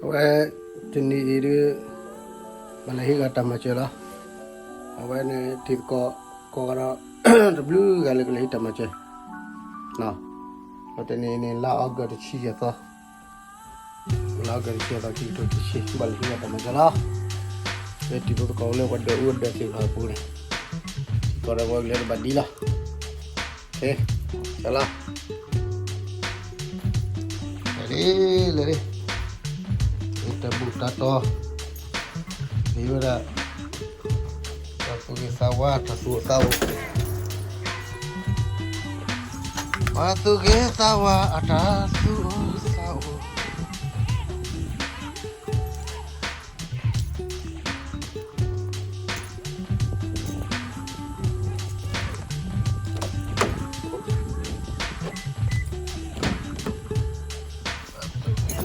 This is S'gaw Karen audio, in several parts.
အဝဲ တနံၤအံၤဒုး ပလဲၤဟံးဂၤတၢ်မၤစၢၤလီၤ. အဝဲန့ၣ်ထံသကိးကိးဂၤဒီး တဘျုးဂၤလၢကလဲၤဟံးတၢ်မၤစၢၤ တနံၤအံၤန့ၣ် လါအီကူးတဆံယဲၢ်သီ, လါအီကူးတဆံယဲၢ်သီ ခံကထိခံဆံ ဘၣ်လဲၤဟံးဂၤတၢ်မၤစၢၤလီၤ. ဝဲတံၤဖိသကိးလၢပှၤဒွဲၣ်အူအဒွဲၣ်သ့ၣ်တဖၣ်အပူၤန့ၣ် ထံကီၢ်ဒီးပှၤကလဲၤတဘၣ်ဒ်လီၤ. ကဲ ကလီၤ လဲၤလံ လဲၤလံ တၢ်ဘူၣ်တၢ်တီၤ မ့ၢ်ဝဲဒၣ် တၢ်သူၣ်က့သးဝါ တၢ်သူၣ်အိၣ်သးအိၣ်, ပှၤသူၣ်က့သးဝါအတၢ်သူၣ်အိၣ်သးအိၣ်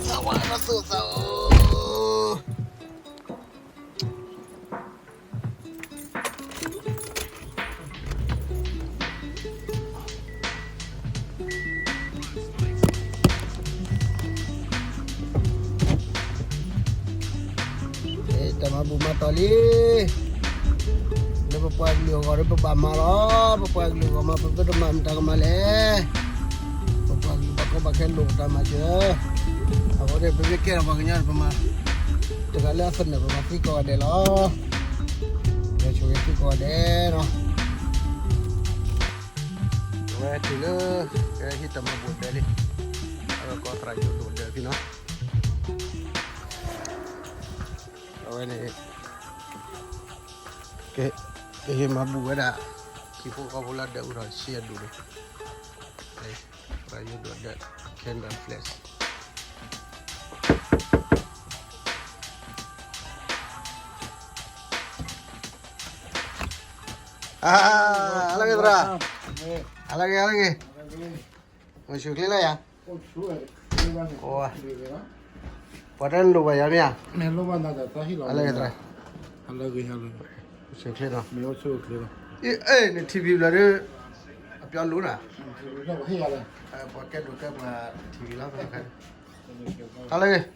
သးဝါတၢ်သူၣ်အိၣ်သးအိၣ် တၢ်မၤဘူၣ်မၤတီၤလံ, လၢပပှၤကလုာ်အဂီၢ်ဒီးပဘၣ်မၤလီၤ, ပပှၤကလုာ်အဂီၢ်မး ပသုတမၤမတၤကမၤလဲၣ်, ပပှၤကလုာ်ဘၣ်ကီဘၣ်ခဲလိာ်ပတၢ်မၤစၢၤ, အဃိန့ၣ်ပမ့ၢ်ကဲထီၣ်ပှၤကညီန့ၣ် ပမၤ တဂၤလၢအသနၢၣ် ပမၤသံကိးဂၤဒဲးလီၤ, ယဆိၣ်ဂ့ၤသုကိးဂၤဒဲးလီၤ. အဝဲတုၤလၢ ကဟ့ၣ်တၢ်မၤဘူၣ်ဒၢးလံ, အဝဲကိးသရၣ်ယိၤဒိၣ်ဒၢးဖဲနီၤ, အဝဲန့ၣ် ကဟ့ၣ်မၤဘူၣ်ဝဲဒၣ် ဟံၣ်ဖိဃီဖိလၢဒၢးအိၣ်ထီၣ်ဆံအဒူၣ်န့ၣ်, သရၣ်ယိၤဒိၣ်ဒၢး Canada Flash ဟါလၢဂ့ၤသရၣ်, ဟါလၢဂ့ၤ ဟါလၢဂ့ၤ, မ့ၢ်ဆူၣ်ချ့လၢယၤ, ပှၤတလိၣ်ဘၣ်ယၤမ့ၢ်ဧါ, ဟါလၢဂ့ၤသရၣ်, ဆူၣ်ချ့နီၤ, အဲ နထံၣ်ဘံၣ်ဘျီဒုး အပျီလိၤနၤ, ပှၤကဲဒိၣ်ကဲပှၤထံၣ်ဘံၣ်လီၤ, ဟါလၢဂ့ၤ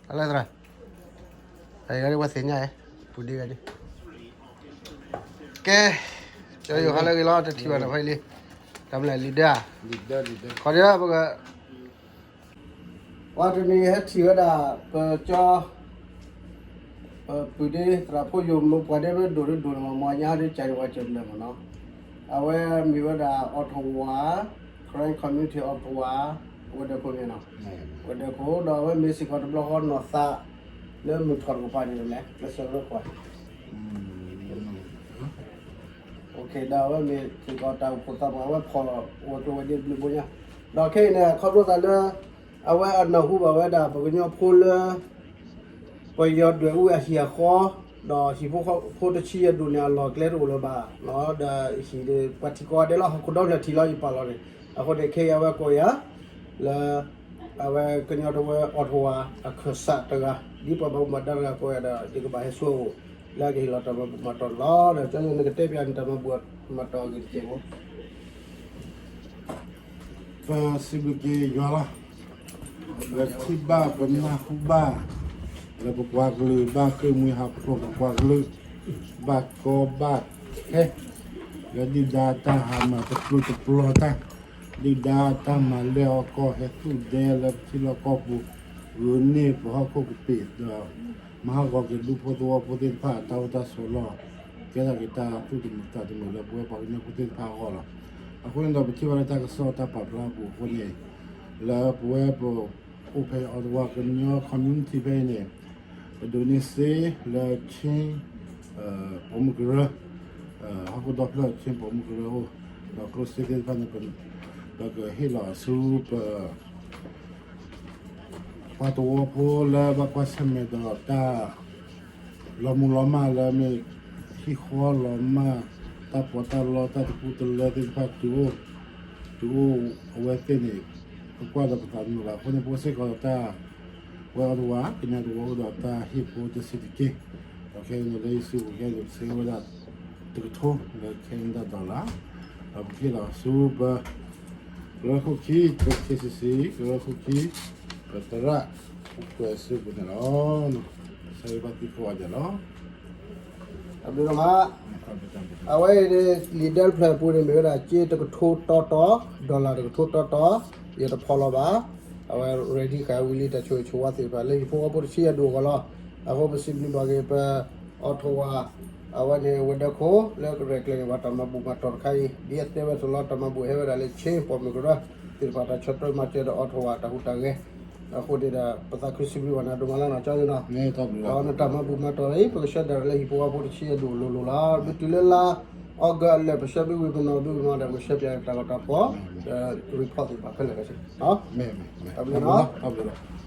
ဟါလၢသရၣ်, အဂၤဒ်ဝဲသ့ၣ်ညါ, ပူၤဒ်ဂၤဒ်, ကဲ, ကၠီယိၤဟါလၢဂ့ၤလီၤ, တထံၣ်ဘၣ်နဖဲလံ, တၢ်မလဲၣ်လံဒၢ, ခီဒ်ပက ပှၤတနံၤဟဲထံၣ်ဝဲဒၣ် ပကၠီ ပပုၢ်ဒ့သရၣ်ဖိယိာ်မ့ၢ်ပှၤဒဲးမ့ၢ်ဒိၣ်ဒိၣ်ဒိၣ်န့ၣ်မ့ၢ် မ့ၢ်ညါဟဲဒ်ကၠီန့ၣ် ပှၤကၠီဘျၢမ့ၢ်နီၤ, အဝဲမ့ၢ်ဝဲဒၣ် Ottawa, Karen Community Ottawa ဝဲၤဒၢးခိၣ်န့ၣ်နီၤ, ဝဲၤဒၢးခိၣ်ဒီးအဝဲမ့ၢ်စ့ၢ်ကီးတဘျီဃီနီၢ်သး လၢမုၢ်ထီၣ်တကပၤန့ၣ်လဲၣ် လၢစၢၤလၢကွၢ် ဒီးအဝဲမ့ၢ်စ့ၢ်ကီးတၢ်အိၣ်ဖှိၣ်သးပှၢ် အဝဲဖီၣ်ဝဲၤကျိၤဝဲၤဒ့ဘျုးဘိညါ, ဒီးခဲအံၤန့ၣ် ခီဖျိသးလၢ အဝဲအနၢ်ဟူဘၣ်ဝဲဒၣ် ပကညီဖိလၢ ပယီၤဒွဲၣ်အူအဟံၣ်အဃီ, ဒီးဟံၣ်ဖိဃီဖိတဆံယဲၢ်ဒူၣ်န့ၣ် အလီၢ်အကျဲတအိၣ်လၢၤဘၣ်, ဒီးဟံၣ်ဒီးပှၤထံၣ်ကိးဂၤဒဲးလီၤ, ဟီၣ်ခိၣ်ဒီဖျၢၣ်ထံၣ်လီၤယပာ်လီၤန့ၣ်, အဃိန့ၣ် ခဲအံၤအဝဲကိးယၤ လၢ အဝဲကညီတဝၢ Ottawa အခၢၣ်စးတဂၤ ဒ်ပှၤဘၣ်မူဘၣ်ဒါတဂၤကိးယၤဒီး ယကဘၣ်ဟဲဆူအအိၣ် လၢအကဟ့ၣ်လီၤတၢ်မၤဘူၣ်မၤတီၤန့ၣ်လီၤ. ဒီးကၠီယိၤနကတဲပျးန့ၣ်တၢ်မၤဘူၣ်မၤတီၤအဂ့ၢ်တစဲးဖိ ပစံးဘျုးက့ၤယွၤလီၤ. ပထံၣ်ဘၣ်ပနၢ်ဟူဘၣ် လၢပပှၤကလုာ်ဘၣ်ဃ့ၢ်မှံဟးဖျိး ပပှၤကလုာ် ဘၣ်ကီဘၣ်ခဲ လၢဒုၣ်ဒါတၢ်ဟးမၤတပျုာ်တပျီၤတၢ် ဒုၣ်ဒါတၢ်မၤလဲၢ်အီၣ်ကီၢ်ဟဲသူၣ်ဒဲလၢပထံလီၢ်ကီၢ်ပူၤ ဂုာ်န့ၢ်ပဟီၣ်ခိၣ်ကပ့ၤဒီး မၤဟးဂီၤက့ၤဒူဖိသဝီဖိသ့ၣ်တဖၣ်အတၢ်အိၣ်တၢ်ဆိးလီၢ် ကဲထီၣ်က့ၤတၢ်သူၣ်တမုာ်သးတမုာ်လၢပဝဲပှၤကညီဖိသ့ၣ်တဖၣ်အဂီၢ်လီၤ. အဃိန့ၣ်ဒီး ပထံၣ်ဘၣ်လၢတၢ်ကစီၣ်တၢ်ပာ်ဖျါအပူၤအဃိန့ၣ် လၢပဝဲပအိၣ်ဖဲ Ottawa ကညီ community ဖဲအံၤန့ၣ် ပဒိးန့ၢ်စ့လၢခ့ ပိာ်မုၣ်ကရၢ ဟီၣ်ခိၣ်ဒီဖျၢၣ်ခ့ပိာ်မုၣ်ကရၢအိၣ် ဒီးကျိၣ်စ့သ့ၣ်တဖၣ်န့ၣ် ပကဟ့ၣ်လီၤဆူပ ပှၤသဝီဖိလၢဘၣ်ကွၢ်ဆၢၣ်မဲာ်ဒီးတၢ် လီၤမူလီၤမၢ်လၢမ့ၢ် ဟံၣ်ဃီလီၤမၢ် တၢ်ပီးတၢ်လီတၢ်တပူၤတလၢသ့ၣ်တဖၣ်တုၤအိၣ် တုၤအိၣ်အဝဲသ့ၣ်န့ၣ် ပကွၢ်ဒီးပသးတမုာ်ဘၣ်အဃိန့ၣ် ပအိၣ်စ့ၢ်ကီးဒီးတၢ် ပဝဲအီၤတဝၤ ကညီတဝၤအိၣ်ဒီးတၢ်ဟ့ၣ်ဖိတဆံးတက့ၢ် ဒီးခဲအံၤန့ၣ်လၢယစုပူၤခဲအံၤန့ၣ် ပဆၢဝဲဒၣ် တကထိလၢ Canada dollar ဒီးပဟ့ၣ်လီၤဆူပ ကရၢခိၣ်ခံ KCC ကရၢခိၣ်ခံ သရၣ် ကွဲးစ့ၢ်ကီးန့ၣ်လီၤ. ဆၢဂ့ၤဘၣ်သုကိးဂၤဒဲးလီၤ. အဘျုးဒိၣ်မး. အဝဲအံၤန့ၣ် လံာ်ဒၢတဖျၢၣ်အပူၤန့ၣ် မ့ၢ်ဝဲဒၣ်ကၠ့တကထိတီတီ, dollar တကထိတီတီ, ယတဖီလီၤဘၣ်. အဝဲ ready ဃာ်ဝံၤလံ တၢ်ဆိၣ်ဂ့ၤဆိၣ်ဝါသ့ၣ်တဖၣ် လၢဟံၣ်ဖိဃီဖိတဆံယဲၢ်ဒူၣ်အဂီၢ်လီၤ. အဃိပစံးဘျုးဘၣ်က့ၤပ Ottawa အဝဲန့ၣ် ဝဲၤဒၢခိၣ် လၢကရဲၣ်ကျဲၤန့ၢ်ပှၤတၢ်မၤဘူၣ်မၤတီၢ်တခါအံၤ ဒ်အတဲဝဲအသိးလီၤ. တၢ်မၤဘူၣ်ဟဲဝဲဒၣ်လၢ Chin ပိာ်မုၣ်ကရၢသ့ၣ်တဖၣ် တၢ်ဆီၣ်ထွဲမၤစၢၤဒီး Ottawa တၢ်ဟူးတၢ်ဂဲၤ အဃိန့ၣ်ဒီး ပသးခုစံးဘျုးဘၣ်နၤဒိၣ်မးလၢနကၠီန့ၣ်လီၤ. ဒီးနတၢ်မၤဘူၣ်မၤတီၢ်အံၤ ပကဆှၢဒၣ်လၢဟံၣ်ဖိဃီဖိတဆံယဲၢ်ဒူၣ်အလိၤလိၤလီၤ. မ့ၢ်တုၤလၢလါ August အလၢာ် ပဆှၢဘၣ်ဝံၤပနီၣ်ဘၣ်မးဒီး ပကဆှၢပၠးတၢ်ဂီၤတၢ်ဖီၣ် ဒီး report သ့ၣ်တဖၣ်ခဲလၢာ်ခဲဆ့ တၢ်ဘျုးလီၤ.